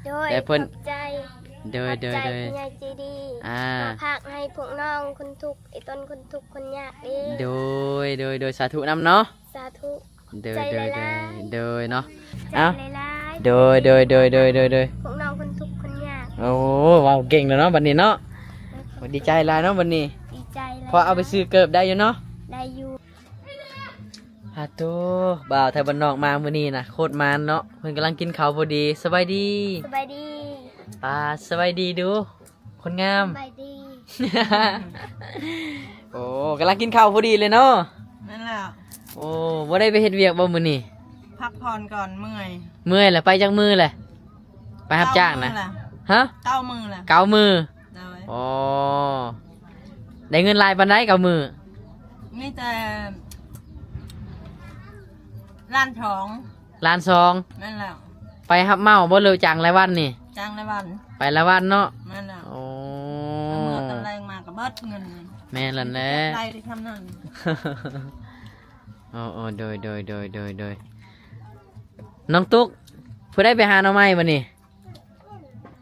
ໂດຍ ແຕ່ເພິ່ນ ຂອບໃຈ ໂດຍ ຂອບໃຈ ໂດຍ ໂດຍ ຜູ້ໃຫຍ່ໃຈດີ ອ່າ ມາຝາກໃຫ້ພວກນ້ອງຄົນທຸກ ໄອ້ຕົ້ນຄົນທຸກຄົນຍາກເດ້ ໂດຍ ໂດຍ ໂດຍ ສາທຸນຳເນາະ ສາທຸ ໂດຍ ຂອບໃຈ ໂດຍ ຫຼາຍໆ ໂດຍ ໂດຍເນາະ ຂອບໃຈ ເອົ້າ ຫຼາຍໆ ໂດຍ ໂດຍ ໂດຍ ພວກນ້ອງຄົນທຸກຄົນຍາກ ໂອ້ ເວົ້າເກັ່ງແລ້ວເນາະບັດນີ້ເນາະ ໂດຍ ຂອບໃຈ ດີໃຈຫຼາຍເນາະບັດນີ້ ດີໃຈຫຼາຍ ພໍເອົາໄປຊື້ເກີບໄດ້ຢູ່ເນາະ ໄດ້ຢູ່ ອາໂຕ ບ່າວໄທບ້ານນອກມາມື້ນີ້ນະ ໂຄດມານເນາະ ເພິ່ນກຳລັງກິນເຂົ້າພໍດີ ສະບາຍດີ ສະບາຍດີ ປາ ສະບາຍດີດູ ຄົນງາມ ສະບາຍດີ ໂອ້ ກຳລັງກິນເຂົ້າພໍດີເລີຍເນາະ ແມ່ນແລ້ວ ໂອ້ ບໍ່ໄດ້ໄປເຮັດວຽກບໍ່ມື້ນີ້ ພັກຜ່ອນກ່ອນ ເມື່ອຍ ເມື່ອຍແລ້ວ ໄປຈັກມື້ແລ້ວ ໄປຮັບຈ້າງນະ ເກົ້າມື້ແລ້ວ ຮະ ເກົ້າມື້ແລ້ວ ເກົ້າມື້ ໂດຍ ອໍ ໄດ້ເງິນຫຼາຍປານໃດເກົ້າມື້ ມີແຕ່ລ້ານສອງ ລ້ານສອງ ແມ່ນແລ້ວ ໄປຮັບເໝົາບໍ່ ຫຼືຈ້າງລາຍວັນນີ້ ຈ້າງລາຍວັນ ໄປລາຍວັນເນາະ ແມ່ນແລ້ວ ໂອ້ ເມື່ອຕອນແລງມາກໍເບິດເງິນ ແມ່ນແລ້ວແຫຼະ ໄດ້ແຕ່ຊ່ຳນັ້ນ ໂອ້ ໂອ້ ໂດຍ ໂດຍ ໂດຍ ໂດຍ ນ້ອງຕຸກ ຜູ້ໃດໄປຫາໜໍ່ໄມ້ບັດນີ້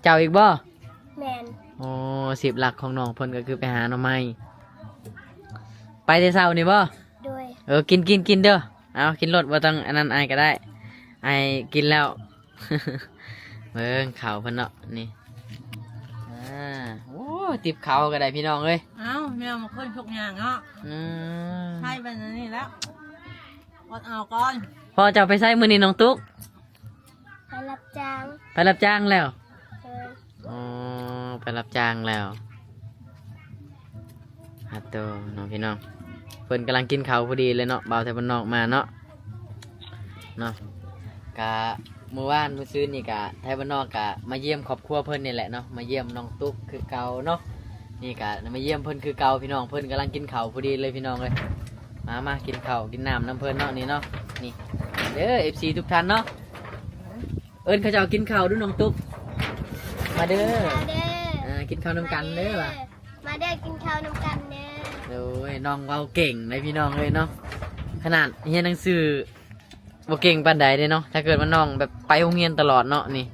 ເຈົ້າອີກບໍ່ ແມ່ນ ໂອ້ ອາຊີບຫຼັກຂອງນ້ອງເພິ່ນກໍຄືໄປຫາໜໍ່ໄມ້ ໄປແຕ່ເຊົ້ານີ້ບໍ່ ໂດຍ ເອີ ກິນ ກິນ ກິນເດີ ເອົາ ກິນໂລດ ບໍ່ຕ້ອງອັນນັ້ນ ອ້າຍກໍໄດ້ ອ້າຍກິນແລ້ວ ເບິ່ງເຂົ້າເພິ່ນເນາະ ນີ້ ອ່າ ໂອ້ ຕິບເຂົ້າກໍໄດ້ພີ່ນ້ອງເອີຍ ເອົ້າ ແມ່ນຄົນທຸກຢ່າງເນາະ ອືມ ໃຊ້ໄປແນວນີ້ແລ້ວ ອົດເອົາກ່ອນ ພໍ່ເຈົ້າໄປໃສມື້ນີ້ນ້ອງຕຸກ ໄປຮັບຈ້າງ ໄປຮັບຈ້າງແລ້ວ ໂດຍ ອໍ ໄປຮັບຈ້າງແລ້ວ ອາໂຕ ເນາະພີ່ນ້ອງ ເພິ່ນກຳລັງກິນເຂົ້າພໍດີເລີຍເນາະ ບ່າວໄທບ້ານນອກມາເນາະ ເນາະ ກະມື້ວານມື້ຊືນນີ້ກະ ໄທບ້ານນອກກະມາຢ້ຽມຄອບຄົວເພິ່ນນີ້ແຫຼະເນາະ ມາຢ້ຽມນ້ອງຕຸກຄືເກົ່າເນາະ ນີ້ກະມາຢ້ຽມເພິ່ນຄືເກົ່າພີ່ນ້ອງ ເພິ່ນກຳລັງກິນເຂົ້າພໍດີເລີຍພີ່ນ້ອງເອີຍ ມາ ມາກິນເຂົ້າກິນນ້ຳນຳເພິ່ນເນາະ ນີ້ເນາະ ນີ້ເດີ ເອັຟຊີ ທຸກທ່ານເນາະ ເອີ້ນເຂົາເຈົ້າກິນເຂົ້າດູນ້ອງຕຸກ ມາເດີ ມາເດີ ອ່າ ກິນເຂົ້ານຳກັນເດີວ່າ ມາເດີ ກິນເຂົ້ານຳກັນເດີ ໂອ້ຍ ນ້ອງເວົ້າເກັ່ງເດ້ພີ່ນ້ອງເອີຍເນາະ ຂະໜາດຮຽນໜັງສືບໍ່ເກັ່ງປານໃດເດ້ເນາະ ຖ້າເກີດວ່ານ້ອງແບບໄປໂຮງຮຽນຕະຫຼອດເນາະ ນີ້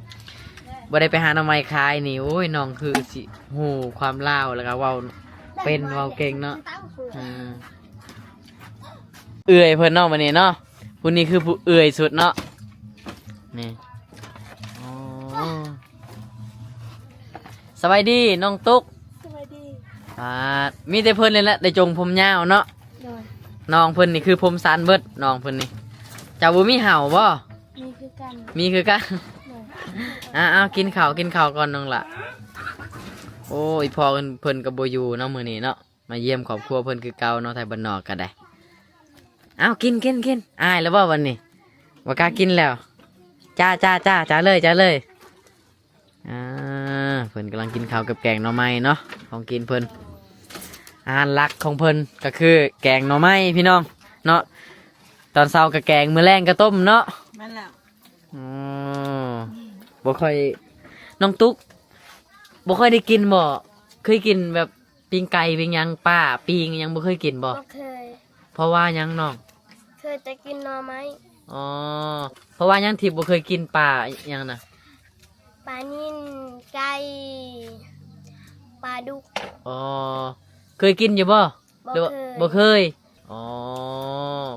ບໍ່ໄດ້ໄປຫາໜໍ່ໄມ້ຂາຍນີ້ ໂອ້ຍ ນ້ອງຄືຊິຮູ້ຄວາມລາວ ແລ້ວກໍເວົ້າເປັນ ເວົ້າເກັ່ງເນາະ ອືມ ເອື້ອຍເພິ່ນເນາະ ມື້ນີ້ເນາະ ຜູ້ນີ້ຄືຜູ້ເອື້ອຍສຸດເນາະ ນີ້ ໂອ້ ສະບາຍດີນ້ອງຕຸກ ສະບາຍດີ ອ່າ ມີແຕ່ເພິ່ນນີ້ແຫຼະໄດ້ຈົ່ງຜົມຍາວເນາະ ໂດຍ ນ້ອງເພິ່ນນີ້ຄືຜົມສັ້ນເບິດ ນ້ອງເພິ່ນນີ້ ເຈົ້າບໍ່ມີເຫົ່າບໍ່ ມີຄືກັນ ມີຄືກັນ ໂດຍ ອ່າ ເອົາ ກິນເຂົ້າ ກິນເຂົ້າກ່ອນນ້ອງຫຼ້າ ໂອ້ຍ ພໍ່ເພິ່ນ ເພິ່ນກໍບໍ່ຢູ່ເນາະ ມື້ນີ້ເນາະ ມາຢ້ຽມຄອບຄົວເພິ່ນຄືເກົ່າເນາະ ໄທບ້ານນອກກໍໄດ້ ເອົາ ກິນ ກິນ ກິນ ອາຍແລ້ວບໍ່ບັດນີ້ ບໍ່ກ້າກິນແລ້ວ ຈ້າ ຈ້າ ຈ້າ ຈ້າເລີຍ ຈ້າເລີຍ ອ່າ ເພິ່ນກຳລັງກິນເຂົ້າກັບແກງໜໍ່ໄມ້ເນາະ ຂອງກິນເພິ່ນ ອາຫານຫຼັກຂອງເພິ່ນກໍຄືແກງໜໍ່ໄມ້ພີ່ນ້ອງເນາະ ຕອນເຊົ້າກໍແກງ ມື້ແລງກໍຕົ້ມເນາະ ແມ່ນແລ້ວ ອໍ ບໍ່ຄ່ອຍ ນ້ອງຕຸກ ບໍ່ຄ່ອຍໄດ້ກິນບໍ່? ເຄີຍກິນແບບປີ້ງໄກ່ ປີ້ງຫຍັງ ປາປີ້ງຫຍັງ ບໍ່ເຄີຍກິນບໍ່? ບໍ່ເຄີຍ. ເພາະວ່າຫຍັງນ້ອງ? ເຄີຍແຕ່ກິນໜໍ່ໄມ້. ອໍ ເພາະວ່າຫຍັງທີ່ບໍ່ເຄີຍກິນປາຫຍັງນະ? ປານິນ ໄກ່ ປາດຸກ. ອໍ ເຄີຍກິນຢູ່ບໍ່? ບໍ່ເຄີຍ. ບໍ່ເຄີຍ. ອໍ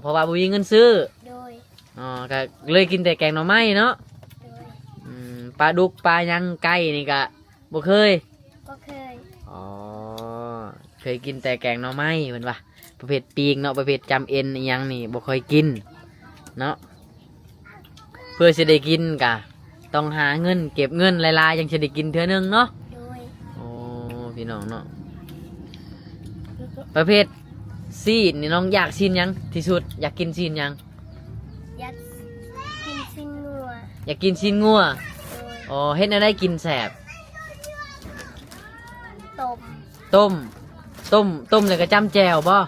ເພາະວ່າບໍ່ມີເງິນຊື້. ໂດຍ. ອໍ ກໍເລີຍກິນແຕ່ແກງໜໍ່ໄມ້ເນາະ. ໂດຍ. ອືມ ປາດຸກ ປາຫຍັງ ໄກ່ນີ້ກະບໍ່ເຄີຍ. ບໍ່ເຄີຍ. ອໍ ເຄີຍກິນແຕ່ແກງໜໍ່ໄມ້ເພິ່ນວ່າ ປະເພດປີ້ງເນາະ ປະເພດຈຳເອັນອີ່ຫຍັງນີ້ບໍ່ຄ່ອຍກິນເນາະ. ເພື່ອຊິໄດ້ກິນກະຕ້ອງຫາເງິນ ເກັບເງິນຫຼາຍໆ ຈັ່ງຊິໄດ້ກິນເທື່ອໜຶ່ງເນາະ. ໂດຍ. ໂອ້ ພີ່ນ້ອງເນາະ ປະເພດຊີ້ນນີ້ ນ້ອງຢາກຊີ້ນຫຍັງທີ່ສຸດ? ຢາກກິນຊີ້ນຫຍັງ? ຢາກກິນຊີ້ນງົວ. ຢາກກິນຊີ້ນງົວ. ໂດຍ. ອໍ ເຮັດແນວໃດກິນແຊບ? ຕົ້ມ. ຕົ້ມ ຕົ້ມ ຕົ້ມແລ້ວກໍຈ້ຳແຈ່ວບໍ່?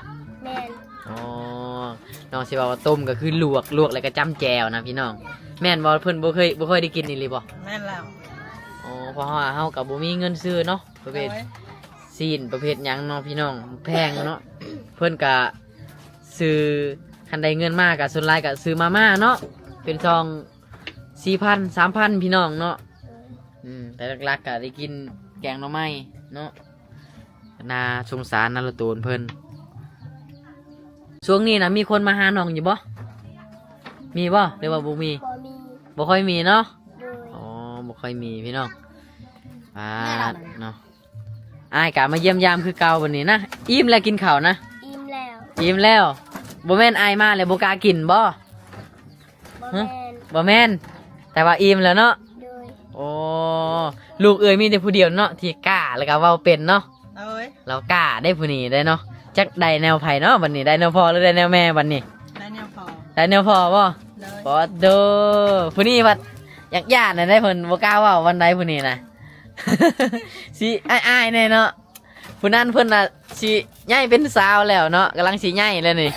ແມ່ນ. ອໍ ນ້ອງຊິເວົ້າວ່າຕົ້ມກໍຄືລວກ ລວກແລ້ວກໍຈ້ຳແຈ່ວນະພີ່ນ້ອງ ແມ່ນບໍ່? ເພິ່ນບໍ່ເຄີຍ ບໍ່ຄ່ອຍໄດ້ກິນອີ່ຫຼີບໍ່? ແມ່ນແລ້ວ. ອໍ ເພາະວ່າເຮົາກໍບໍ່ມີເງິນຊື້ເນາະ ປະເພດ ໂດຍ ຊີ້ນ ປະເພດຫຍັງເນາະພີ່ນ້ອງ ແພງເນາະ ເພິ່ນກະຊື້ ຄັນໄດ້ເງິນມາກະສ່ວນຫຼາຍກະຊື້ມາມ່າເນາະ ເປັນຊອງສີ່ພັນ ສາມພັນ ພີ່ນ້ອງເນາະ. ໂດຍ. ອືມ ແຕ່ຫຼັກໆກໍໄດ້ກິນແກງໜໍ່ໄມ້ເນາະ. ໜ້າສົງສານນາລະໂຕນເພິ່ນ. ຊ່ວງນີ້ນະ ມີຄົນມາຫານ້ອງຢູ່ບໍ່? ມີບໍ່ ຫຼືວ່າບໍ່ມີ? ບໍ່ມີ. ບໍ່ຄ່ອຍມີເນາະ? ໂດຍ. ອໍ ບໍ່ຄ່ອຍມີພີ່ນ້ອງ. ປາດເນາະ. ອ້າຍກະມາຢ້ຽມຢາມຄືເກົ່າບັດນີ້ນະ. ອີ່ມແລ້ວກິນເຂົ້ານະ? ອີ່ມແລ້ວ. ອີ່ມແລ້ວ. ບໍ່ແມ່ນອ້າຍມາແລ້ວບໍ່ກ້າກິນບໍ່? ບໍ່ແມ່ນ. ບໍ່ແມ່ນ ແຕ່ວ່າອີ່ມແລ້ວເນາະ? ໂດຍ. ໂອ້ ລູກເອື້ອຍມີແຕ່ຜູ້ດຽວເນາະ ທີ່ກ້າ ແລ້ວກໍເວົ້າເປັນເນາະ? ໂດຍ. ລາວກ້າເດ້ຜູ້ນີ້ເດ້ເນາະ. ຈັກໄດ້ແນວໃຜເນາະບັດນີ້? ໄດ້ແນວພໍ່ ຫຼືໄດ້ແນວແມ່ບັດນີ້? ໄດ້ແນວພໍ່. ໄດ້ແນວພໍ່ບໍ່? ໂດຍ. ປາດໂທ້ ຜູ້ນີ້ບັດຢາກຢ້ານນະເດ້ ເພິ່ນບໍ່ກ້າເວົ້າປານໃດຜູ້ນີ້ນະ. ຊິອາຍໆແດ່ເນາະ. ຜູ້ນັ້ນເພິ່ນນະຊິໃຫຍ່ເປັນສາວແລ້ວເນາະ ກຳລັງຊິໃຫຍ່ແລ້ວນີ້.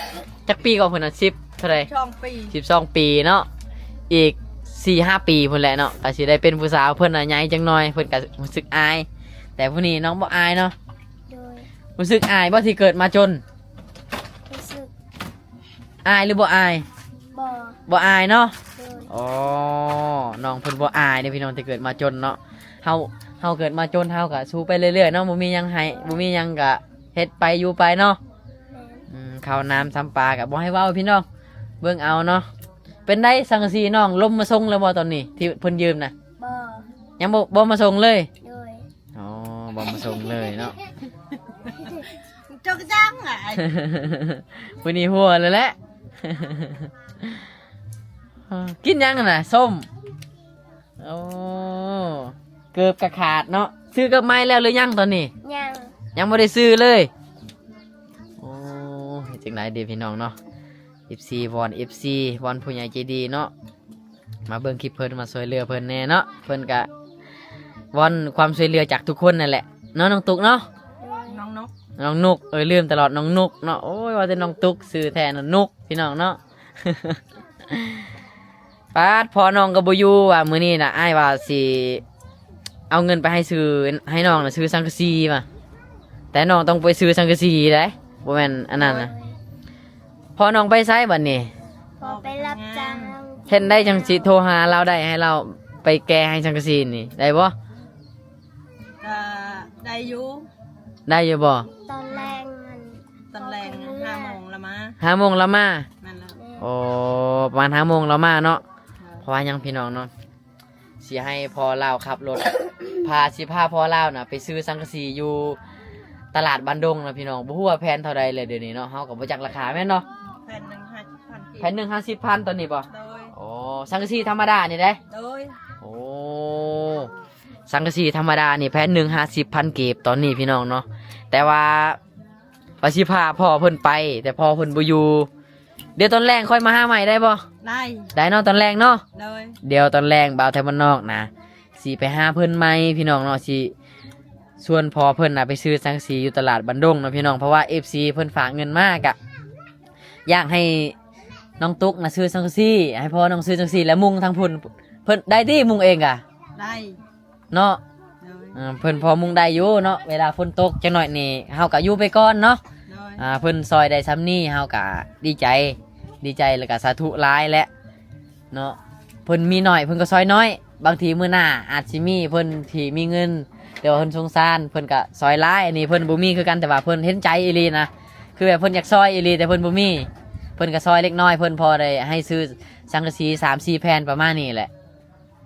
ຈັກປີກໍເພິ່ນນະ ສິບເທົ່າໃດ? ສິບສອງປີ. ສິບສອງປີເນາະ. ອີກສີ່ຫ້າປີພຸ້ນແຫຼະເນາະ ກໍຊິໄດ້ເປັນຜູ້ສາວ. ເພິ່ນນະໃຫຍ່ຈັກໜ່ອຍ ເພິ່ນກໍຮູ້ສຶກອາຍ ແຕ່ຜູ້ນີ້ນ້ອງບໍ່ອາຍເນາະ? ໂດຍ. ຮູ້ສຶກອາຍບໍ່ທີ່ເກີດມາຈົນ? ຮູ້ສຶກ. ອາຍຫຼືບໍ່ອາຍ? ບໍ່. ບໍ່ອາຍເນາະ? ໂດຍ. ອໍ ນ້ອງເພິ່ນບໍ່ອາຍເດ້ພີ່ນ້ອງ ທີ່ເກີດມາຈົນເນາະ. ເຮົາ ເຮົາເກີດມາຈົນ ເຮົາກະສູ້ໄປເລື້ອຍໆເນາະ ບໍ່ມີຫຍັງໃຫ້ ບໍ່ມີຫຍັງກະເຮັດໄປຢູ່ໄປເນາະ. ແມ່ນ. ອືມ ເຂົ້ານ້ຳຊຳປາກະບໍ່ໃຫ້ເວົ້າພີ່ນ້ອງ ເບິ່ງເອົາເນາະ. ເປັນໃດ ສັງກະສີນ້ອງລົມມາສົ່ງແລ້ວບໍ່ຕອນນີ້ ທີ່ເພິ່ນຢືມນະ? ບໍ່. ຍັງບໍ່ ບໍ່ມາສົ່ງເລີຍ? ໂດຍ. ອໍ ບໍ່ມາສົ່ງເລີຍເນາະ. ເຈົ້າກໍຈັ່ງຫຼາຍ ຜູ້ນີ້ຫົວແລ້ວແຫຼະ. ກິນຫຍັງຫັ້ນນະ? ສົ້ມ. ໂອ້ ເກີບກະຂາດເນາະ. ຊື້ເກີບໃໝ່ແລ້ວຫຼືຍັງຕອນນີ້? ຍັງ. ຍັງບໍ່ໄດ້ຊື້ເລີຍ. ໂອ້ ເຮັດຈັ່ງໃດເດພີ່ນ້ອງເນາະ. ເອັຟຊີ ວອນ ເອັຟຊີ ວອນຜູ້ໃຫຍ່ໃຈດີເນາະ ມາເບິ່ງຄລິບເພິ່ນ ມາຊ່ວຍເຫຼືອເພິ່ນແດ່ເນາະ. ເພິ່ນກະວອນຄວາມຊ່ວຍເຫຼືອຈາກທຸກຄົນນັ້ນແຫຼະເນາະ ນ້ອງຕຸກເນາະ. ໂດຍ. ນ້ອງນົກ. ນ້ອງນຸກ ເອີ ລືມຕະຫຼອດ ນ້ອງນຸກເນາະ. ໂອ້ຍ ວ່າແຕ່ນ້ອງຕຸກ ຊື່ແທ້ນະນຸກ ພີ່ນ້ອງເນາະ. ປາດ ພໍ່ນ້ອງກໍບໍ່ຢູ່ວ່າ ມື້ນີ້ນະ ອ້າຍວ່າຊິເອົາເງິນໄປໃຫ້ຊື້ ໃຫ້ນ້ອງນະຊື້ສັງກະສີວ່າ ແຕ່ນ້ອງຕ້ອງໄປຊື້ສັງກະສີໄດ໋ ບໍ່ແມ່ນອັນນັ້ນນະ. ໂດຍ. ພໍ່ນ້ອງໄປໃສບັດນີ້? ພໍ່ໄປຮັບຈ້າງ. ເຮັດໃດຈັ່ງຊິໂທຫາລາວໄດ້ ໃຫ້ລາວໄປແກ່ໃຫ້ສັງກະສີນີ້ ໄດ້ບໍ່? ກໍໄດ້ຢູ່. ໄດ້ຢູ່ບໍ່? ຕອນແລງນັ້ນ ຕອນແລງ ເຂົາກໍເມືອ ຫ້າໂມງລະມາ. ຫ້າໂມງລະມາ? ແມ່ນແລ້ວ. ໂອ້ ປະມານຫ້າໂມງລະມາເນາະ. ເອີ ເພາະວ່າຫຍັງພີ່ນ້ອງເນາະ ຊິໃຫ້ພໍ່ລາວຂັບລົດ ພາ ຊິພາພໍ່ລາວນະໄປຊື້ສັງກະສີຢູ່ຕະຫຼາດບ້ານດົງນະພີ່ນ້ອງ. ບໍ່ຮູ້ວ່າແຜ່ນເທົ່າໃດແລ້ວດຽວນີ້ເນາະ ເຮົາກໍບໍ່ຈັກລາຄາແມ່ນເນາະ. ແຜ່ນໜຶ່ງຫ້າສິບພັນກີບ. ແຜ່ນໜຶ່ງຫ້າສິບພັນຕອນນີ້ບໍ່? ໂດຍ. ໂອ້ ສັງກະສີທຳມະດານີ້ເດ້? ໂດຍ. ໂອ້ ສັງກະສີທຳມະດານີ້ແຜ່ນໜຶ່ງຫ້າສິບພັນກີບຕອນນີ້ພີ່ນ້ອງເນາະ. ແຕ່ວ່າ ວ່າຊິພາພໍ່ເພິ່ນໄປ ແຕ່ພໍ່ເພິ່ນບໍ່ຢູ່. ດຽວຕອນແລງຂ້ອຍມາຫາໃໝ່ໄດ້ບໍ່? ໄດ້. ໄດ້ເນາະ ຕອນແລງເນາະ? ໂດຍ. ດຽວຕອນແລງບ່າວໄທບ້ານນອກນະ ຊິໄປຫາເພິ່ນໃໝ່ພີ່ນ້ອງເນາະ ຊິຊວນພໍ່ເພິ່ນນະໄປຊື້ສັງກະສີຢູ່ຕະຫຼາດບ້ານດົງເນາະພີ່ນ້ອງ. ເພາະວ່າເອັຟຊີເພິ່ນຝາກເງິນມາ ກະຢາກໃຫ້ນ້ອງຕຸກນະຊື້ສັງກະສີ ໃຫ້ພໍ່ນ້ອງຊື້ສັງກະສີ ແລ້ວມຸງທາງພຸ້ນ ເພິ່ນໄດ້ຕິ ມຸງເອງກະ? ໄດ້. ເນາະ. ໂດຍ. ເອີ ເພິ່ນພໍມຸງໄດ້ຢູ່ເນາະ ເວລາຝົນຕົກຈັກໜ້ອຍນີ້ ເຮົາກໍຢູ່ໄປກ່ອນເນາະ. ໂດຍ. ອ່າ ເພິ່ນຊ່ອຍໄດ້ສ່ຳນີ້ ເຮົາກໍດີໃຈ ດີໃຈ ແລ້ວກໍສາທຸຫຼາຍແຫຼະເນາະ. ເພິ່ນມີໜ້ອຍ ເພິ່ນກໍຊ່ອຍໜ້ອຍ ບາງທີມື້ໜ້າອາດຊິມີ ເພິ່ນທີ່ມີເງິນ ແຕ່ວ່າເພິ່ນສົງສານ ເພິ່ນກໍຊ່ອຍຫຼາຍ. ອັນນີ້ເພິ່ນບໍ່ມີຄືກັນ ແຕ່ວ່າເພິ່ນເຫັນໃຈອີ່ຫຼີນະ ຄືແບບເພິ່ນຢາກຊ່ອຍອີ່ຫຼີ ແຕ່ເພິ່ນບໍ່ມີ ເພິ່ນກໍຊ່ອຍເລັກນ້ອຍ ເພິ່ນພໍໄດ້ໃຫ້ຊື້ສັງກະສີສາມສີ່ແຜ່ນ ປະມານນີ້ແຫຼະ.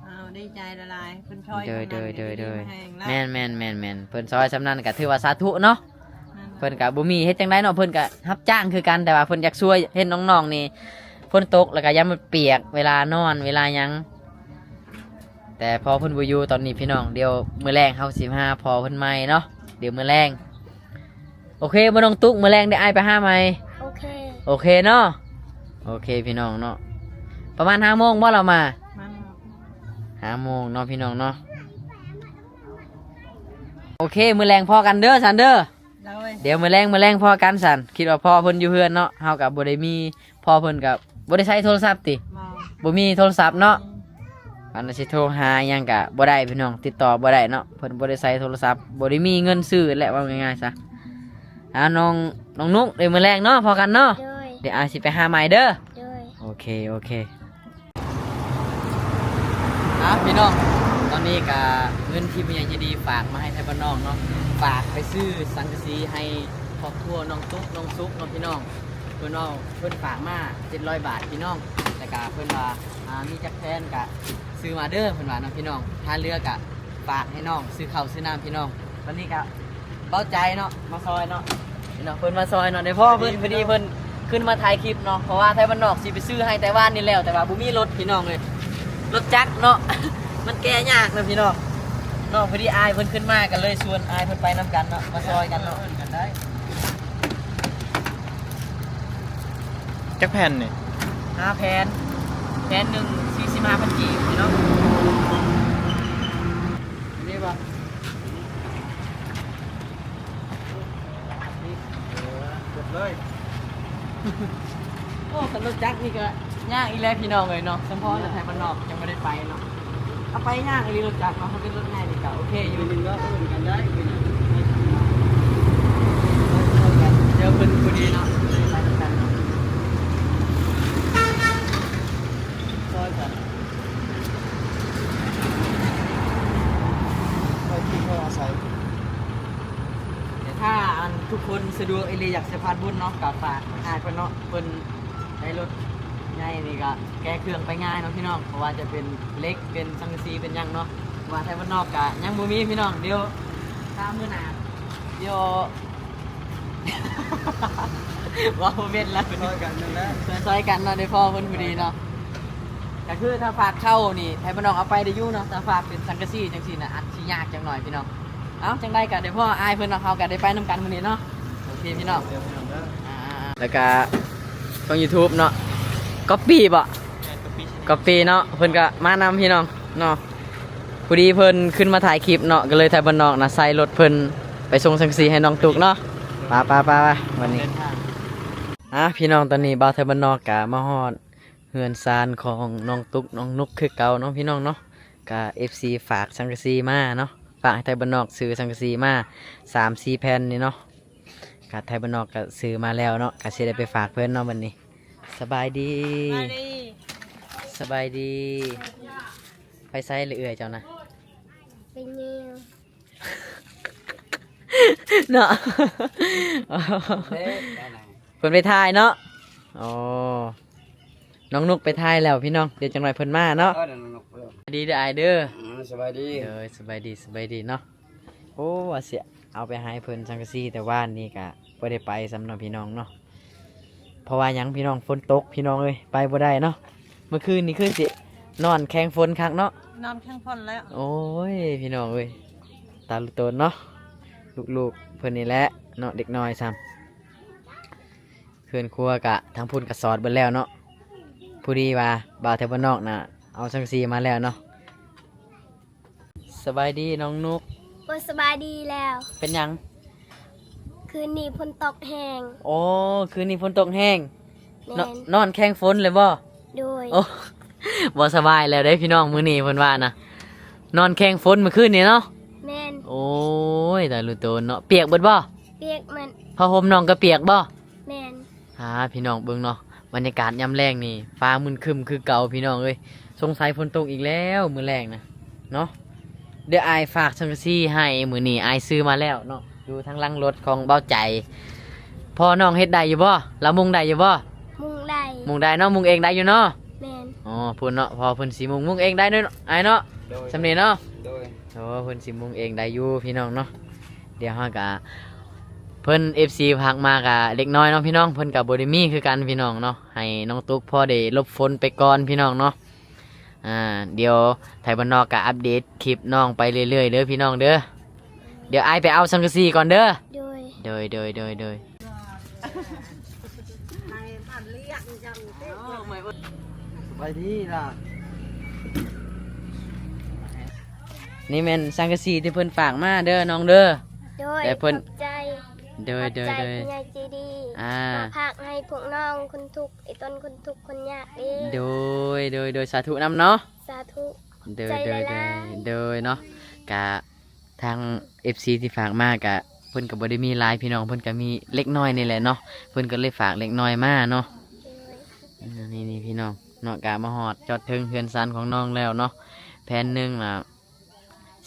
ອ້າວ ດີໃຈຫຼາຍໆ ເພິ່ນຊ່ອຍ. ໂດຍ ໂດຍ ໂດຍ ໂດຍ. ແມ່ນໆໆໆ ເພິ່ນຊ່ອຍສ່ຳນັ້ນກໍຖືວ່າສາທຸເນາະ. ແມ່ນ. ເພິ່ນກໍບໍ່ມີເຮັດຈັ່ງໃດເນາະ ເພິ່ນກໍຮັບຈ້າງຄືກັນ ແຕ່ວ່າເພິ່ນຢາກຊ່ວຍເຫັນນ້ອງໆນີ້ ຝົນຕົກແລ້ວກໍຢ້ານມັນປຽກ ເວລານອນ ເວລາຫຍັງ. ແຕ່ພໍ່ເພິ່ນບໍ່ຢູ່ຕອນນີ້ພີ່ນ້ອງ ດຽວມື້ແລງເຮົາຊິຫາພໍ່ເພິ່ນໃໝ່ເນາະ ດຽວມື້ແລງ. ໂອເຄບໍ່ນ້ອງຕຸກ ມື້ແລງດຽວອ້າຍໄປຫາໃໝ່. ໂອເຄ. ໂອເຄເນາະ. ໂອເຄພີ່ນ້ອງເນາະ ປະມານຫ້າໂມງບໍ່ລາວມາ? ມາ ຫ້າໂມງເນາະພີ່ນ້ອງເນາະ. ໂອເຄ ມື້ແລງພໍ້ກັນເດີຊັ້ນເດີ. ໂດຍ. ດຽວມື້ແລງ ມື້ແລງພໍ້ກັນຊັ້ນ. ຄິດວ່າພໍ່ເພິ່ນຢູ່ເຮືອນເນາະ ເຮົາກໍບໍ່ໄດ້ມີ ພໍ່ເພິ່ນກໍບໍ່ໄດ້ໃຊ້ໂທລະສັບຕິ? ບໍ່. ບໍ່ມີໂທລະສັບເນາະ. ອືມ. ອັນນັ້ນຊິໂທຫາຫຍັງກະບໍ່ໄດ້ພີ່ນ້ອງ ຕິດຕໍ່ບໍ່ໄດ້ເນາະ ເພິ່ນບໍ່ໄດ້ໃຊ້ໂທລະສັບ ບໍ່ໄດ້ມີເງິນຊື້ແຫຼະ ເວົ້າງ່າຍໆຊະ. ອ່າ ນ້ອງ ນ້ອງນຸກ ດຽວມື້ແລງເນາະ ພໍ້ກັນເນາະ. ໂດຍ. ດຽວອ້າຍຊິໄປຫາໃໝ່ເດີ. ໂດຍ. ໂອເຄ ໂອເຄ. ອ່າ ພີ່ນ້ອງ ຕອນ ນີ້ກະເງິນທີ່ຜູ້ໃຫຍ່ໃຈດີຝາກມາໃຫ້ໄທບ້ານນອກເນາະ, ຝາກໄປຊື້ສັງກະສີໃຫ້ຄອບຄົວນ້ອງຕຸກນ້ອງສຸກເນາະພີ່ນ້ອງ. ເພິ່ນເວົ້າ ເພິ່ນຝາກມາເຈັດຮ້ອຍບາດພີ່ນ້ອງ, ແລ້ວກະເພິ່ນວ່າ ອ່າ ມີຈັກແຜ່ນກະຊື້ມາເດີ ເພິ່ນວ່າເນາະພີ່ນ້ອງ, ຖ້າເຫຼືອກະຝາກໃຫ້ນ້ອງຊື້ເຂົ້າຊື້ນ້ຳພີ່ນ້ອງ. ຕອນນີ້ກະ ເບົາໃຈເນາະ ມາຊ່ອຍເນາະ ເນາະ ເພິ່ນມາຊ່ອຍເນາະ. ໄດ້ພໍ້ເພິ່ນ ພໍດີເພິ່ນຂຶ້ນມາຖ່າຍຄລິບເນາະ, ເພາະວ່າໄທບ້ານນອກຊິໄປຊື້ໃຫ້ແຕ່ວານນີ້ແລ້ວ ແຕ່ວ່າບໍ່ມີລົດພີ່ນ້ອງເອີຍ, ລົດຈັກເນາະ ມັນແກ່ຍາກນະພີ່ນ້ອງເນາະ. ພໍດີອ້າຍເພິ່ນຂຶ້ນມາ ກໍເລີຍຊວນອ້າຍເພິ່ນໄປນຳກັນເນາະ ມາຊ່ອຍກັນເນາະ. ເອີ້ນກັນໄດ້. ຈັກແຜ່ນນີ້? ຫ້າແຜ່ນ, ແຜ່ນໜຶ່ງສີ່ສິບຫ້າພັນກີບພີ່ນ້ອງ. ອັນນີ້ບໍ່? ເອີ ຈົບເລີຍ. ໂອ້ ຄັນລົດຈັກນີ້ກໍຍາກອີກແລ້ວພີ່ນ້ອງເອີຍເນາະ, ສຳເພາະລົດໄທບ້ານນອກຍັງບໍ່ໄດ້ໄປເນາະ. ເອົາໄປຍາກອີ່ຫຼີລົດຈັກເນາະ, ຄັນເປັນລົດໃຫຍ່ນີ້ກໍໂອເຄຢູ່. ເອີ ເອີ້ນກັນໄດ້ ເປັນຫຍັງ? ດຽວເພິ່ນຜູ້ດີເນາະ ໄປນຳກັນເນາະ. ຊ່ອຍກັນ ຄ່ອຍກິນຄ່ອຍອາໄສ. ແຕ່ຖ້າອັນທຸກຄົນສະດວກອີ່ຫຼີ ຢາກສະພາດບຸນເນາະ ກໍຝາກອ້າຍເພິ່ນເນາະ, ເພິ່ນໄດ້ລົດໃຫຍ່ນີ້ກໍແກະເຄື່ອງໄປງ່າຍເນາະພີ່ນ້ອງ, ບໍ່ວ່າຈະເປັນເຫຼັກ ເປັນສັງກະສີ ເປັນຫຍັງເນາະ. ວ່າໄທບ້ານນອກກໍຍັງບໍ່ມີພີ່ນ້ອງ, ດຽວຖ້າມື້ໜ້າ ດຽວ ເວົ້າບໍ່ເປັນລະ ຊ່ອຍກັນນັ້ນແຫຼະ ຊ່ອຍກັນເນາະ, ໄດ້ພໍ້ເພິ່ນພໍດີເນາະ. ກໍຄືຖ້າຝາກເຂົ້ານີ້ ໄທບ້ານນອກເອົາໄປໄດ້ຢູ່ເນາະ, ຖ້າຝາກເປັນສັງກະສີຈັ່ງຊີ້ນະ ອາດຊິຍາກຈັກໜ້ອຍພີ່ນ້ອງ. ເອົ້າ ຈັ່ງໃດກໍໄດ້ພໍ້ອ້າຍເພິ່ນເນາະ, ເຮົາກໍໄດ້ໄປນຳກັນມື້ນີ້ເນາະ. ໂອເຄພີ່ນ້ອງ. ແລ້ວກໍຊ່ອງຢູທູບເນາະ ກັອບປີ້ບໍ? ກັອບປີ້ເນາະ, ເພິ່ນກໍມານຳພີ່ນ້ອງເນາະ. ພໍດີເພິ່ນຂຶ້ນມາຖ່າຍຄລິບເນາະ, ກໍເລີຍໄທບ້ານນອກນະ ໃສ່ລົດເພິ່ນໄປສົ່ງສັງກະສີໃຫ້ນ້ອງຕຸກເນາະ. ໄປໆໆ ບັດນີ້. ອ່າ ພີ່ນ້ອງ ຕອນນີ້ບ່າວໄທບ້ານນອກກໍມາຮອດເຮືອນຊານຂອງນ້ອງຕຸກນ້ອງນຸກຄືເກົ່າເນາະ ພີ່ນ້ອງເນາະ. ກໍເອັຟຊີຝາກສັງກະສີມາເນາະ, ຝາກໃຫ້ໄທບ້ານນອກຊື້ສັງກະສີມາສາມສີ່ແຜ່ນນີ້ເນາະ. ກະໄທບ້ານນອກກະຊື້ມາແລ້ວເນາະ, ກະຊິໄດ້ໄປຝາກເພິ່ນເນາະບັດນີ້. ສະບາຍດີ ສະບາຍດີ ສະບາຍດີ. ໄປໃສລະເອື້ອຍເຈົ້ານະ? ໄປຍິງ ເນາະ ເດ້ ໄປນະ ເພິ່ນໄປຖ່າຍເນາະ. ອໍ ນ້ອງນຸກໄປຖ່າຍແລ້ວພີ່ນ້ອງ, ດຽວຈັກໜ້ອຍເພິ່ນມາເນາະ. ເອີ ນ້ອງນຸກ ສະບາຍດີເດີອ້າຍເດີ. ອືມ ສະບາຍດີ ເດີ ສະບາຍດີ ສະບາຍດີເນາະ. ໂອ້ ວ່າຊິເອົາໄປໃຫ້ເພິ່ນສັງກະສີແຕ່ວານນີ້ກະບໍ່ໄດ້ໄປຊ້ຳເນາະພີ່ນ້ອງເນາະ. ເພາະວ່າຫຍັງພີ່ນ້ອງ? ຝົນຕົກພີ່ນ້ອງເອີຍ, ໄປບໍ່ໄດ້ເນາະ. ເມື່ອຄືນນີ້ຄືຊິນອນແຂງຝົນຄັກເນາະ. ນອນແຂງຝົນແລ້ວ. ໂອ້ຍ ພີ່ນ້ອງເອີຍ ຕາລຸໂຕນເນາະ, ລູກໆເພິ່ນນີ້ແຫຼະເນາະ, ເດັກນ້ອຍຊ້ຳ. ເຮືອນຄົວກະທາງພຸ້ນກະສອດເບິດແລ້ວເນາະ. ພໍດີວ່າບ່າວແຖວບ້ານນອກນະ ເອົາສັງກະສີມາແລ້ວເນາະ. ສະບາຍດີນ້ອງນຸກ. ໂອ້ ສະບາຍດີແລ້ວ. ເປັນຫຍັງ? ຄືນນີ້ຝົນຕົກແຮງ. ໂອ້ ຄືນນີ້ຝົນຕົກແຮງ. ແມ່ນ. ນອນແຂງຝົນເລີຍບໍ່? ໂດຍ. ໂອ້ ບໍ່ສະບາຍແລ້ວເດ້ພີ່ນ້ອງ, ມື້ນີ້ເພິ່ນວ່ານະ ນອນແຂງຝົນມື້ຄືນນີ້ເນາະ. ແມ່ນ. ໂອ້ຍ ຕາລຸໂຕນເນາະ, ປຽກເບິດບໍ່? ປຽກໝົດ. ຜ້າຫົ່ມນ້ອງກໍປຽກບໍ່? ແມ່ນ. ອ່າ ພີ່ນ້ອງເບິ່ງເນາະ, ບັນຍາກາດຍາມແລງນີ້ ຟ້າມຶນຄຶ້ມຄືເກົ່າພີ່ນ້ອງເອີຍ. ສົງໄສຝົນຕົກອີກແລ້ວມື້ແລງນະເນາະ. ດຽວອ້າຍຝາກສັງກະສີໃຫ້, ມື້ນີ້ອ້າຍຊື້ມາແລ້ວເນາະ, ຢູ່ທາງຫຼັງລົດຂອງເບົາໃຈ. ພໍ່ນ້ອງເຮັດໄດ້ຢູ່ບໍ່? ລາວມຸງໄດ້ຢູ່ບໍ່? ມຸງໄດ້. ມຸງໄດ້ເນາະ, ມຸງເອງໄດ້ຢູ່ເນາະ? ແມ່ນ. ອໍ ພຸ້ນເນາະ, ພໍ່ເພິ່ນຊິມຸງ, ມຸງເອງໄດ້ເນາະອ້າຍເນາະ? ໂດຍ. ສ່ຳນີ້ເນາະ? ໂດຍ. ໂອ້ ເພິ່ນຊິມຸງເອງໄດ້ຢູ່ພີ່ນ້ອງເນາະ. ດຽວເຮົາກະ ເພິ່ນ ເອັຟຊີ ຝາກມາກະເລັກນ້ອຍເນາະພີ່ນ້ອງ, ເພິ່ນກະບໍ່ໄດ້ມີຄືກັນພີ່ນ້ອງເນາະ, ໃຫ້ນ້ອງຕຸກພໍໄດ້ຫຼົບຝົນໄປກ່ອນພີ່ນ້ອງເນາະ. ອ່າ ດຽວໄທບ້ານນອກກະອັບເດດຄລິບນ້ອງໄປເລື້ອຍໆເດີພີ່ນ້ອງເດີ. ດຽວອ້າຍໄປເອົາສັງກະສີກ່ອນເດີ. ໂດຍ. ໂດຍ ໂດຍ ໂດຍ ໂດຍ. ສະບາຍດີຫຼານ. ນີ້ແມ່ນສັງກະສີທີ່ເພິ່ນຝາກມາເດີນ້ອງເດີ. ໂດຍ ແຕ່ເພິ່ນ ຂອບໃຈ. ໂດຍ ຂອບໃຈ ໂດຍ ໂດຍ ຜູ້ໃຫຍ່ໃຈດີ ອ່າ ມາຝາກໃຫ້ພວກນ້ອງຄົນທຸກ ໄອ້ຕົ້ນຄົນທຸກຄົນຍາກເດ້. ໂດຍ ໂດຍ ໂດຍ ສາທຸນຳເນາະ. ສາທຸ. ໂດຍ ຂອບໃຈຫຼາຍໆ ໂດຍ ໂດຍເນາະ. ກະ ທາງ ເອັຟຊີ ທີ່ຝາກມາກະ ເພິ່ນກະບໍ່ໄດ້ມີຫຼາຍພີ່ນ້ອງ, ເພິ່ນກະມີເລັກນ້ອຍນີ້ແຫຼະເນາະ, ເພິ່ນກະເລີຍຝາກເລັກນ້ອຍມາເນາະ. ໂດຍ. ເອີ ນີ້ໆ ພີ່ນ້ອງເນາະ, ກະມາຮອດຈອດເຖິງເຮືອນຊານຂອງນ້ອງແລ້ວເນາະ. ແຜ່ນໜຶ່ງລະ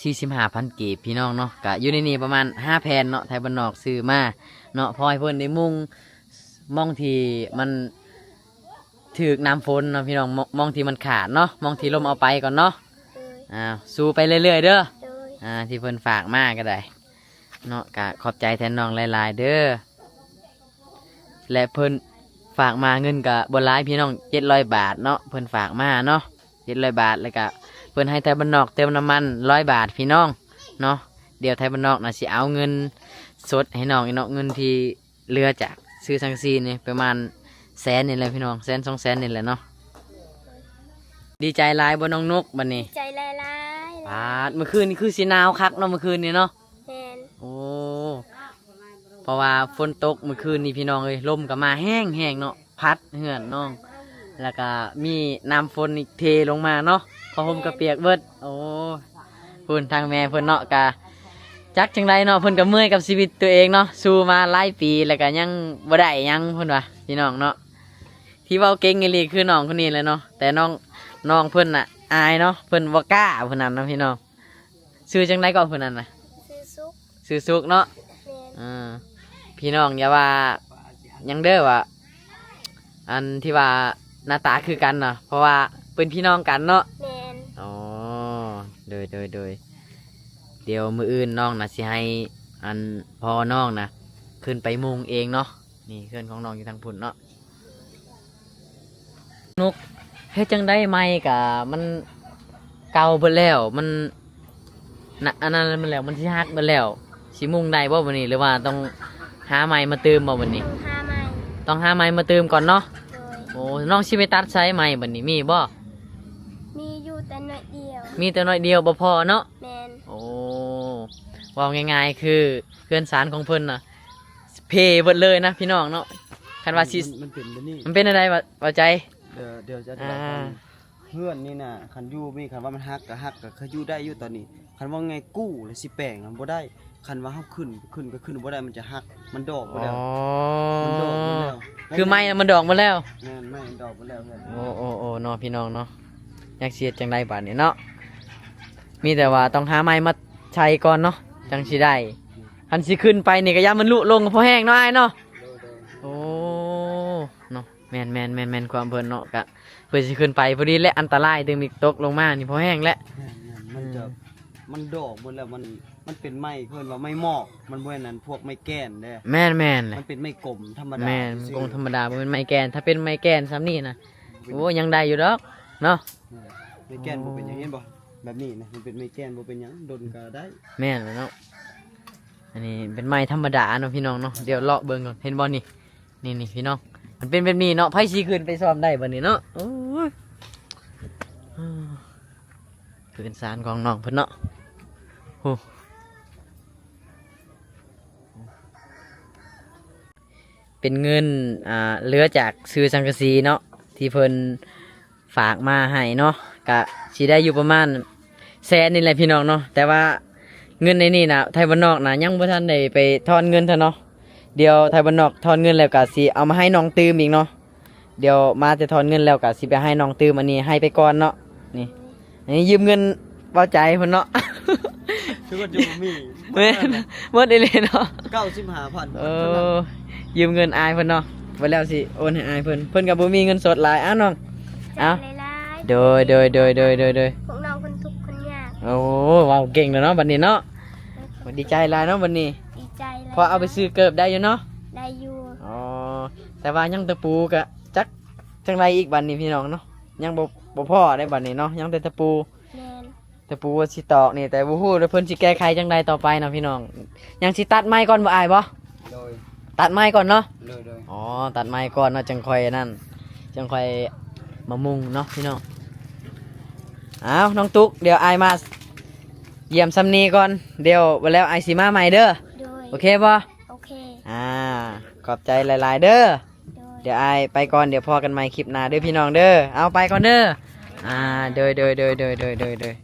ສີ່ສິບຫ້າພັນກີບ ພີ່ນ້ອງເນາະ. ກະຢູ່ໃນນີ້ປະມານຫ້າແຜ່ນເນາະ ໄທບ້ານນອກຊື້ມາເນາະ ພໍໃຫ້ເພິ່ນໄດ້ມຸງ ໝ່ອງທີ່ມັນຖືກນ້ຳຝົນເນາະ ພີ່ນ້ອງ ໝ່ອງ ໝ່ອງທີ່ມັນຂາດເນາະ ໝ່ອງທີ່ລົມເອົາໄປກ່ອນເນາະ. ໂດຍ ອ່າ ສູ້ໄປເລື້ອຍໆເດີ້. ໂດຍ ອ່າ ທີ່ເພິ່ນຝາກມາກໍໄດ້ເນາະ ກະຂອບໃຈແທນນ້ອງຫຼາຍໆເດີ້. ແລະ ເພິ່ນຝາກມາເງິນກະບໍ່ຫຼາຍ ພີ່ນ້ອງ ເຈັດຮ້ອຍບາດເນາະ ເພິ່ນຝາກມາເນາະ ເຈັດຮ້ອຍບາດ. ແລ້ວກະເພິ່ນໃຫ້ໄທບ້ານນອກເຕີມນ້ຳມັນຮ້ອຍບາດ ພີ່ນ້ອງເນາະ. ດຽວໄທບ້ານນອກນະຊິເອົາເງິນສົດໃຫ້ນ້ອງອີກເນາະ ເງິນທີ່ເຫຼືອຈາກຊື້ສັງກະສີນີ້ປະມານແສນນີ້ແຫຼະ ພີ່ນ້ອງ ແສນສອງແສນນີ້ແຫຼະເນາະ. ດີໃຈຫຼາຍບໍ່ນ້ອງນົກບັດນີ້? ດີໃຈຫຼາຍໆ. ປາດ ມື້ຄືນນີ້ຄືຊິໜາວຄັກເນາະ ມື້ຄືນນີ້ເນາະ. ແມ່ນ. ໂອ້ ເພາະວ່າຝົນຕົກມື້ຄືນນີ້ ພີ່ນ້ອງເອີຍ ລົມກໍມາແຮງໆເນາະ ພັດເຮືອນນ້ອງ ແລ້ວກໍມີນ້ຳຝົນອີກເທລົງມາເນາະ ຜ້າຫົ່ມກໍປຽກເບິດ. ໂອ້ ພຸ້ນທາງແມ່ເພິ່ນເນາະ ກະຈັກຈັ່ງໃດເນາະ ເພິ່ນກໍເມື່ອຍກັບຊີວິດຕົວເອງເນາະ ສູ້ມາຫຼາຍປີ ແລ້ວກໍຍັງບໍ່ໄດ້ຫຍັງ ເພິ່ນວ່າ ພີ່ນ້ອງເນາະ. ທີ່ເວົ້າເກັ່ງອີ່ຫຼີຄືນ້ອງຄົນນີ້ແຫຼະເນາະ ແຕ່ນ້ອງ ນ້ອງເພິ່ນນະອາຍເນາະ ເພິ່ນບໍ່ກ້າຜູ້ນັ້ນນະ ພີ່ນ້ອງ. ຊື່ຈັ່ງໃດກໍຜູ້ນັ້ນນະ? ຊື່ສຸກ. ຊື່ສຸກເນາະ. ແມ່ນ. ອ່າ ພີ່ນ້ອງຢ່າວ່າຫຍັງເດີ້ ວ່າອັນທີ່ວ່າໜ້າຕາຄືກັນນະ ເພາະວ່າເປັນພີ່ນ້ອງກັນເນາະ. ແມ່ນ. ອໍ ໂດຍ ໂດຍ ໂດຍ ດຽວມື້ອື່ນນ້ອງນະຊິໃຫ້ອັນພໍ່ນ້ອງນະຂຶ້ນໄປມຸງເອງເນາະ. ນີ້ເຮືອນຂອງນ້ອງຢູ່ທາງພຸ້ນເນາະ. ນົກ ເຮັດຈັ່ງໃດໄມ້ກະມັນເກົ່າເບິດແລ້ວ ມັນນະ ອັນນັ້ນມັນແລ້ວ ມັນຊິຫັກເບິດແລ້ວ ຊິມຸງໄດ້ບໍ່ບັດນີ້ ຫຼືວ່າຕ້ອງຫາໄມ້ມາຕື່ມບໍ່ບັດນີ້? ຕ້ອງຫາໄມ້ ຕ້ອງຫາໄມ້ມາຕື່ມກ່ອນເນາະ. ໂດຍ. ໂອ້ ນ້ອງຊິໄປຕັດໃສໄມ້ບັດນີ້ ມີບໍ່? ມີຢູ່ແຕ່ໜ້ອຍດຽວ. ມີແຕ່ໜ້ອຍດຽວ ບໍ່ພໍເນາະ. ແມ່ນ. ໂອ້ ເວົ້າງ່າຍໆ ຄືເຮືອນຊານຂອງເພິ່ນນະ ເພເບິດເລີຍນະ ພີ່ນ້ອງເນາະ. ຄັນວ່າຊິ ມັນ ມັນເປັນແບບນີ້ ມັນເປັນແນວໃດ ເວົ້າ ເວົ້າໃຈ? ດຽວ ດຽວຈະອະທິບາຍ ອ່າ ເຮືອນນີ້ນະ ຄັນຢູ່ນີ້ ຄັນວ່າມັນຫັກກໍຫັກ ກໍຄືຢູ່ໄດ້ຢູ່ຕອນນີ້. ຄັນວ່າໄງກູ້ແລ້ວຊິແປງນະບໍ່ໄດ້. ຄັນວ່າເຮົາຂຶ້ນ ຂຶ້ນກໍຂຶ້ນບໍ່ໄດ້ ມັນຈະຫັກ ມັນດອກໝົດແລ້ວ. ອໍ ມັນດອກໝົດແລ້ວ ຄືໄມ້ນະມັນດອກໝົດແລ້ວ. ແມ່ນ ໄມ້ມັນດອກໝົດແລ້ວ. ໂອ້ ໂອ້ ໂອ້ ເນາະ ພີ່ນ້ອງເນາະ ຈັກຊິເຮັດຈັ່ງໃດບາດນີ້ເນາະ. ມີແຕ່ວ່າຕ້ອງຫາໄມ້ມາໃສ່ກ່ອນເນາະ ຈັ່ງຊິໄດ້. ຄັນຊິຂຶ້ນໄປນີ້ກໍຢ້ານມັນລຸລົງພໍແຮງເນາະອ້າຍເນາະ. ໂດຍ ໂດຍ. ໂອ້ ເນາະ ແມ່ນໆໆໆ ຄວາມເພິ່ນເນາະ ກະເພິ່ນຊິຂຶ້ນໄປພໍດີແຫຼະ ອັນຕະລາຍຕື່ມອີກ ຕົກລົງມານີ້ພໍແຮງແຫຼະ. ແມ່ນໆ ມັນຈະ ອືມ ມັນດອກໝົດແລ້ວ ມັນ ມັນເປັນໄມ້ ເອີ້ນວ່າໄມ້ໝອກ ມັນບໍ່ແມ່ນອັນພວກໄມ້ແກ່ນເດ້. ແມ່ນໆ ມັນເປັນໄມ້ກົມທຳມະດາ ແມ່ນ ຊື່ໆ ກົມທຳມະດາ ບໍ່ແມ່ນໄມ້ແກ່ນ. ถ้าเป็นไม้แก่น ສ່ຳນີ້ນະ โอ้ ยังได้อยู่ดอกเนาะ. ແມ່ນ ໄມ້ແກ່ນບໍ່ເປັນຫຍັງ ເຫັນບໍ່ ແບບນີ້ນະ ມັນເປັນໄມ້ແກ່ນບໍ່ເປັນຫຍັງ ດົນກໍໄດ້. ແມ່ນແຫຼະເນາະ ອັນນີ້ເປັນໄມ້ທຳມະດາເນາະ ພີ່ນ້ອງເນາະ. ດຽວເລາະເບິ່ງກ່ອນ ເຫັນບໍ່ນີ້ ນີ້ໆ ພີ່ນ້ອງ ມັນເປັນແບບນີ້ເນາະ. ໃຜຊິຂຶ້ນໄປຊ່ອມໄດ້ບັດນີ້ເນາະ. ໂອ້ຍ ເຮືອນຊານຂອງນ້ອງເພິ່ນເນາະ. ໂອ້ ເປັນເງິນ ອ່າ ເຫຼືອຈາກຊື້ສັງກະສີເນາະ ທີ່ເພິ່ນ ຝາກມາໃຫ້ເນາະ ກະຊິໄດ້ຢູ່ປະມານແສນນີ້ແຫຼະພີ່ນ້ອງເນາະ. ແຕ່ວ່າເງິນໃນນີ້ນະ ໄທບ້ານນອກນະ ຍັງບໍ່ທັນໄດ້ໄປຖອນເງິນເທື່ອເນາະ. ດຽວໄທບ້ານນອກຖອນເງິນແລ້ວກະຊິເອົາມາໃຫ້ນ້ອງຕື່ມອີກເນາະ. ດຽວມາແຕ່ຖອນເງິນແລ້ວກະຊິໄປໃຫ້ນ້ອງຕື່ມ. ອັນນີ້ໃຫ້ໄປກ່ອນເນາະ ນີ້ ອັນນີ້ຢືມເງິນເວົ້າໃຈເພິ່ນເນາະ. ຄືວ່າຈະບໍ່ມີ ແມ່ນ ໝົດອີ່ຫຼີເນາະ ເກົ້າສິບຫ້າພັນ. ເອີ ຢືມເງິນອ້າຍເພິ່ນເນາະ ໄວ້ແລ້ວຊິໂອນໃຫ້ອ້າຍເພິ່ນ. ເພິ່ນກໍບໍ່ມີເງິນສົດຫຼາຍ. ອ້າວ ນ້ອງ ເອົາ ໂດຍ ໂດຍ ໂດຍ ພວກນ້ອງຄົນທຸກຄົນຍາກ. ໂອ້ ເວົ້າເກັ່ງແລ້ວເນາະບັດນີ້ເນາະ. ໂດຍ ດີໃຈຫຼາຍເນາະບັດນີ້. ດີໃຈຫຼາຍ. ພໍເອົາໄປຊື້ເກີບໄດ້ຢູ່ເນາະ. ໄດ້ຢູ່. ອໍ ແຕ່ວ່າຍັງຕະປູກະຈັກຈັ່ງໃດອີກບັດນີ້ພີ່ນ້ອງເນາະ. ຍັງບໍ່ ບໍ່ພໍໄດ້ບັດນີ້ເນາະ ຍັງແຕ່ຕະປູ. ແມ່ນ. ຕະປູວ່າຊິຕອກນີ້ ແຕ່ບໍ່ຮູ້ວ່າເພິ່ນຊິແກ້ໄຂຈັ່ງໃດຕໍ່ໄປເນາະພີ່ນ້ອງ. ຍັງຊິຕັດໄມ້ກ່ອນບໍ່ອ້າຍບໍ່? ໂດຍ. ຕັດໄມ້ກ່ອນເນາະ? ໂດຍ ໂດຍ. ອໍ ຕັດໄມ້ກ່ອນເນາະ ຈັ່ງຄ່ອຍອັນນັ້ນ ຈັ່ງຄ່ອຍມາມຸງເນາະພີ່ນ້ອງ. ອ້າວ ນ້ອງຕຸກ ດຽວອ້າຍມາຢ້ຽມຊ່ຳນີ້ກ່ອນ ດຽວແລ້ວອ້າຍຊິມາໃໝ່ເດີ. ໂດຍ. ໂອເຄບໍ່? ໂອເຄ. ອ່າ ຂອບໃຈຫຼາຍໆເດີ. ໂດຍ. ດຽວອ້າຍໄປກ່ອນ ດຽວພໍ້ກັນໃໝ່ຄລິບໜ້າເດີພີ່ນ້ອງເດີ. ເອົາ ໄປກ່ອນເດີ. ອ່າ ໂດຍ ໂດຍ.